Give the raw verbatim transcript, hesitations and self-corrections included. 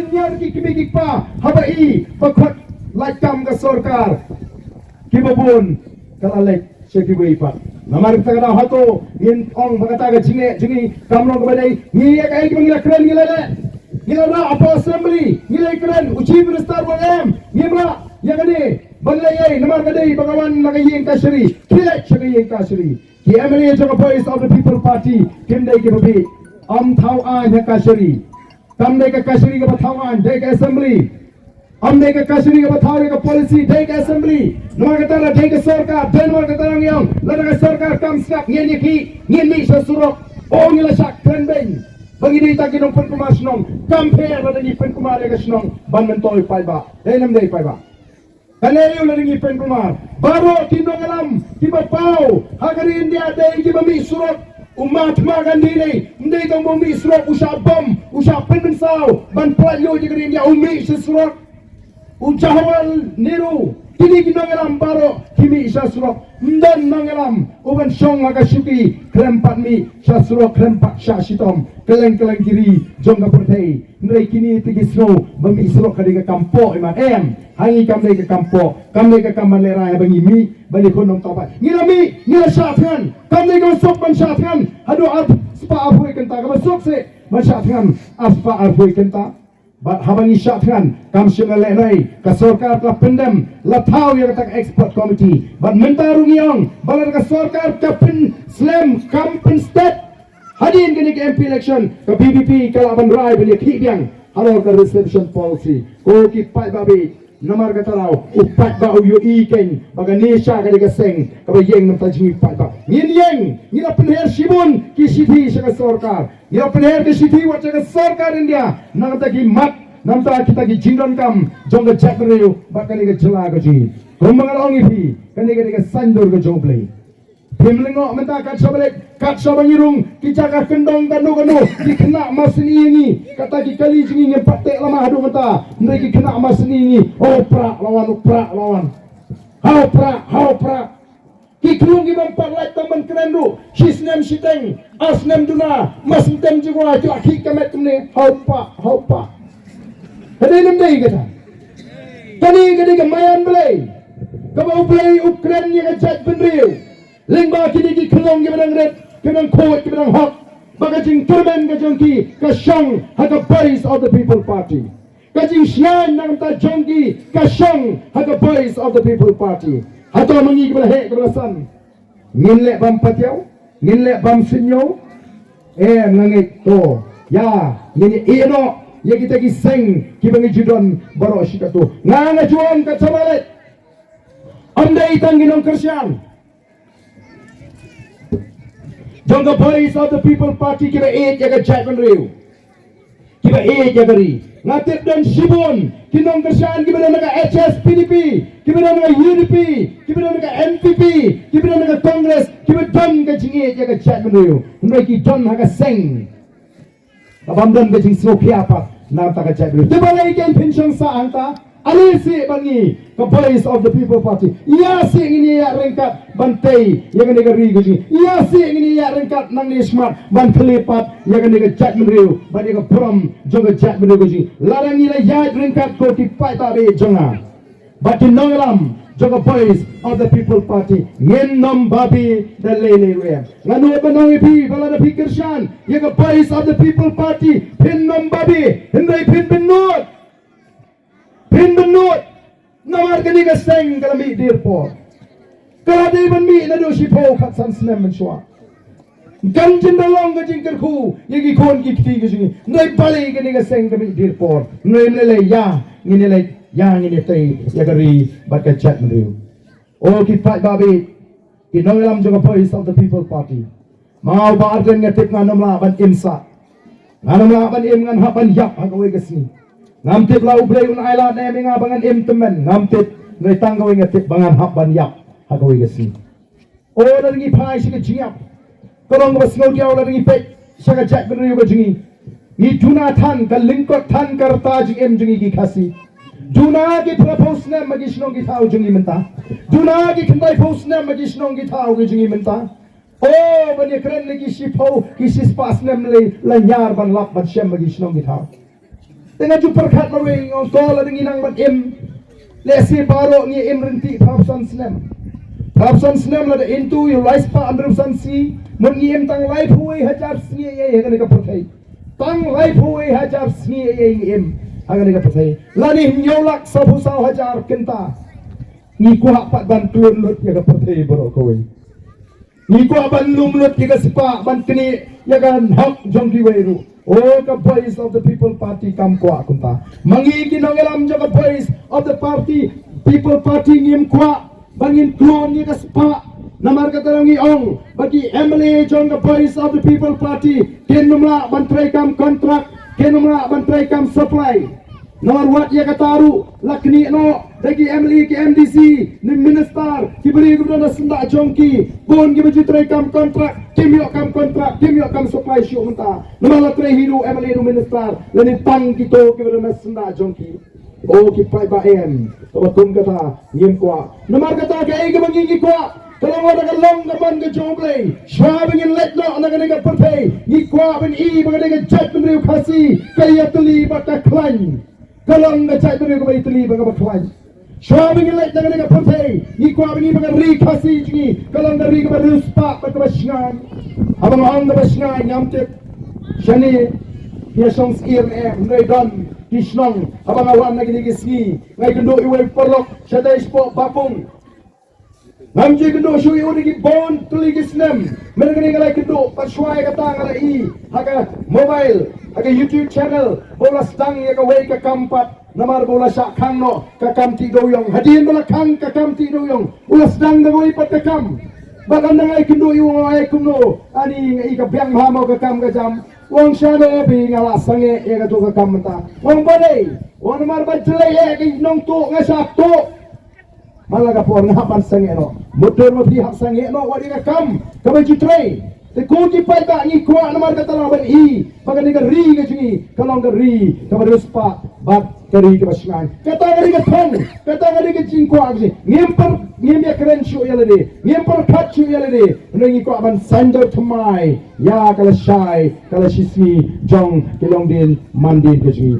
Ngiar ki kmie ki kpa haba i ba khot lait kam ka sorkar. Kiba bun ka la leit sha kiwei pat. Namar kata ka daw hato ngin ong ba kata ka jingeh jong ngi kam long kaba dei. Ngi ïa kaei kaba ngi la kren ngi la leh. Ngi la rah hapoh assembly, ngi la kren u chief minister wa em. Ngim lah ïa kane ban leh ei namar ka dei ba ka wan na ka ïing kashari. Ki leit sha ka ïing kashari. Ki M L A jong ka Voice of the People Party kim dei kiba bieit. Ym thaw aiñ ha kashari. Kam dei ka kashari kaba thaw aiñ, dei ka assembly. Ym dei ka kashari kaba thaw ïa ka policy, dei ka assembly. Namar kata la dei ka sorkar, dei namar kata la ngi ong, lada ka sorkar kam sngap ngin ïa ki, ngin mih sha surok. O ngi la shah kren beiñ ba ngi dei tang ki nongpynkulmar shnong. Kam pher lada ngi pynkulmar ïa ka shnong ban myntoi paidbah. Dei nam dei paidbah. Kane ïa u la dang ïa pynkulmar. Baroh ki nongïalam kiba paw ha ka ri India dei kiba mih surok. U Mahatma Gandhi ne, ym dei tang ba u mih surok, u shah bom, u shah pynmynsaw ban pynlait lut ïa ka ri India, u mih sha surok. U Jawaharlal Nehru, kine ki nongïalam baroh ki mih sha surok. Ym don nongïalam u ban shong ha ka shuki khlem pat mih sha surok, khlem pat shah shitom kylleng kylleng ki ri jong ka pyrthei. Hynrei kine te ki sngew ba mih surok ka dei ka kam poh, i mat em? Ha ngi kam dei ka kam poh, kam dei ka kam ban lehraiñ ba ngi mih ban ïakhun nongthoh paid. Ngi la mih, ngi la shah thngan. Kam dei kaba suk ban shah thngan haduh ar spah arphew kynta, kaba suk seh ban shah thngan ar spah arphew kynta. Bad haba ngi shah thngan kam shym la lehnoh, ka sorkar ka la pyndem, la thaw ïa kata ka expert committee. Bad mynta ruh ngi ong ba lada ka sorkar ka pynslem, kam pynsted hadien kane ka M P election, ka V P P ka lah ban rai ban ïakhih biang halor ka reservation policy. Ko ki paidbah, namar kata ruh u paidbah u ïohi keiñ ba kane sha ka dei ka seng kaba ïeng na bynta jong ngi paidbah. Ngin ïeng, ngi la pynher shibun ki shithi sha ka sorkar. Ngi la pynher ki shithi wat sha ka sorkar India na ka bynta ki mat, na ka bynta kita ki jingdonkam jong ka jaitbynriew bad kane ka jylla ka jong ngi. Kumba nga la ong ïa phi, kane ka dei ka saiñdur ka jong U Blei. Phim lyngngoh mynta kat shaba leit, kat shaba ngi rung ki jaka kyndong kano kano, ki khynnah masngi ïa ngi, kata ki kali jong ngi ngim pat teh lama haduh mynta. Hynrei ki khynnah masngi ïa ngi, o prah la wan, o prah la wan. Ha u prah, ha u prah. Ki khlung ki bym pat lait tang ban kren ruh, shi snem shiteng, ar snem duna, ma snem jingwa ki la khih ka met kumne, ha u pah, ha u pah. Ka dei ne ym dei kata? Kane ka dei ka maïan Blei kaba U Blei u kren ïa ka jaitbynriew. Lyngba kine ki khyllung kiba dang rit, kiba dang khuid, kiba dang hok, ba ka jingkyrmen ka jong ki ka shong ha ka Voice of the People Party. Ka jingshngaiñ na ka bynta jong ki ka shong ha ka Voice of the People Party. Hato ma ngi kiba la heh kiba la san ngin leh bym patiaw, ngin leh bym suidñiew? Em, nga ngeit, to ïa ngin ïeh noh ïa kita ki seng kiba ngi ju don baroh shi katto. Nga, nga ju ong kat shaba leit, ym dei tang ki nongkyrshan jong ka Voice of the People Party kiba ïeit ïa ka jaitbynriew, kiba ïeit ïa ka ri. Nga tip don shibun ki nongkyrshan kiba don na ka H S P D P, kiba don na ka U D P, kiba don na ka N P P, kiba don na ka Congress, kiba don ka jingïeit ïa ka jaitbynriew, hynrei ki don ha ka seng kaba ym don ka jingsngewkhia pat na ka bynta ka jaitbynriew. Te balei kein phin shong sah hangta? Ale seh bad ngi ka Voice of the People Party. Ïa seh ngin ïa ïaid ryngkat ban tei ïa kane ka ri ka jong ngi. Ïa seh ngin ïa ïaid ryngkat nangne shakhmat ban plie pat ïa kane ka jaitbynriew bad ïa ka burom jong ka jaitbynriew ka jong ngi. Lada ngi la ïaid ryngkat, ko ki paidbah ba ïeit jong nga bad ki nongïalam jong ka Voice of the People Party, ngin ym babe da lei lei ruh em. Nga nud ban ong ïa phi ba lada phi kyrshan ïa ka Voice of the People Party, phin ym babe, hynrei phin bynnud. Phin bynnud. Namar kane ka seng ka la mih dier por. Ka la dei ban mih naduh shiphew khatsan snem mynshuwa. Kan jin da long ka jingkyrkhu ïa ki khun ki kti ka jong ngi. Hynrei balei kane ka seng ka mih dier por? Hynrei ym lei lei, ïa ngin ïa leit, ïa ngin ïa tei ïa ka ri bad ka jaitbynriew. O ki paidbah, ki nongïalam jong ka Voice of the People Party. Ma u Bah Ardent, nga tip ngan ym lah ban im sah. Ngan ym lah ban im, ngan hap ban ïap ha kawei ka sngi. Ngam tip la U Blei un ailad ne em ïa nga ba ngan im tymmen, ngam tip. Hynrei tang kawei nga tip, ba ngan hap ban ïap ha kawei ka sngi. O, lada ngi phai sha ka jingïap, ka long kaba sngewdiaw lada ngi peit sha ka jaitbynriew ka jong ngi. Ngi duna than, ka lyngkot than ka rta jingim jong ngi ki Khasi. Duna ki phraphew snem ma ki shnong ki thaw jong ngi mynta. Duna ki khyndaiphew snem ma ki shnong ki thaw ki jong ngi mynta. O, ban ïakren ïa ki shiphew, ki shispah snem lei, la ñiar ban lap ban shem ma ki shnong ki thaw. Te nga ju pyrkhat marwei, nga ong to lada ngi nang ban im, lehse baroh ngi im ryntih phra phew san snem. Phra phew san snem lada im tu ïa u lai spah hynriew phew san sngi, mut ngi im tang laiphew wei hajar sngi ïa ïa ha kane ka pyrthei. Tang laiphew wei hajar sngi ïa ïa ngi im ha kane ka pyrthei. Lane hynñiew lak sawphew saw hajar kynta. Ngi kwah pat ban klun lut ïa ka pyrthei baroh kawei. Ngi kwah ban lum lut ïa ka spah ban knieh ïa ka hok jong kiwei ruh. O ka Voice of the People Party kam kwah kumta. Ma ngi ki nongïalam jong ka Voice of the Party, People Party ngim kwah ba ngin klun ïa ka spah. Namar kata ngi ong ba ki M L A jong ka Voice of the People Party kin ym lah ban trei kam kontrak, kin ym lah ban trei kam supply. Namar wat ïa kata ruh la knieh noh da ki M L A, ki M D C, ne minister, ki briew kiba don ha syndah jong ki, bun kiba ju trei kam kontrak, kim ïoh kam kontrak, kim ïoh kam supply shuh mynta. Namar la trei hi ruh M L A ruh minister, lane tang kito kiba don ha syndah jong ki. O ki paidbah em, kaba kum kata ngim kwah. Namar kata kaei kaba ngi ngi kwah, ka long wat ka long ka mon ka jong U Blei. Shuwa ba ngin leit noh na kane ka pyrthei, ngi kwah ban i ba kane ka jaitbynriew Khasi ka ïatylli bad ka khlaiñ. Ka long ka jaitbynriew kaba ïatylli bad kaba khlaiñ. Shuwa ba ngin leit na kane ka pyrthei, ngi kwah ban i ba ka ri Khasi jong ngi ka long ka ri kaba riewspah bad kaba shngaiñ. Haba nga ong kaba shngaiñ ngam tip shane ïa shong syier ne em, hynrei don ki shnong haba nga wan na kine ki sngi nga ïakynduh ïa uwei u paralok shatei shapoh Bapung. Ngam ju ïakynduh shuh ïa u da ki bun tylli ki snem. Mynta kane nga la ïakynduh pat shuwa ïa kata nga la i ha ka mobile, ha ka YouTube channel, ba u la sdang ïa kawei ka kam pat. Namar ba u la shah khang noh ka kam tih dewïong. Hadien ba la khang ka kam tih dewïong, u la sdang da kawei pat ka kam. Bad ynda nga ïakynduh ïa u nga ong, "Ai kumno, ani nga i ka biang bha mo ka kam ka jam?" U ong, "Shano bi nga la sangeh ïa kato ka kam mynta." U ong, "Balei?" U ong, "Namar ba jlei eh ka nongtuh nga shah tuh." Man la ka por nga hap ban sangeh noh. Mutdur ma phi hap sangeh noh wat ïa ka kam kaba ju trei. Te ko ki paidbah ngi kwah namar kata la ban i ba kane ka ri ka jong ngi ka long ka ri kaba riewspah bad ka ri kaba shngaiñ. Kata ka dei ka thong, kata ka dei ka jingkwah ka jong ngi. Ngim pyrkhat, ngim ïakren shuh ïa lade, ngim pyrkhat shuh ïa lade. Hynrei ngi kwah ban saiñdur thymmai ïa ka lashai ka lashisngi jong ki longdien mandien ka jong ngi.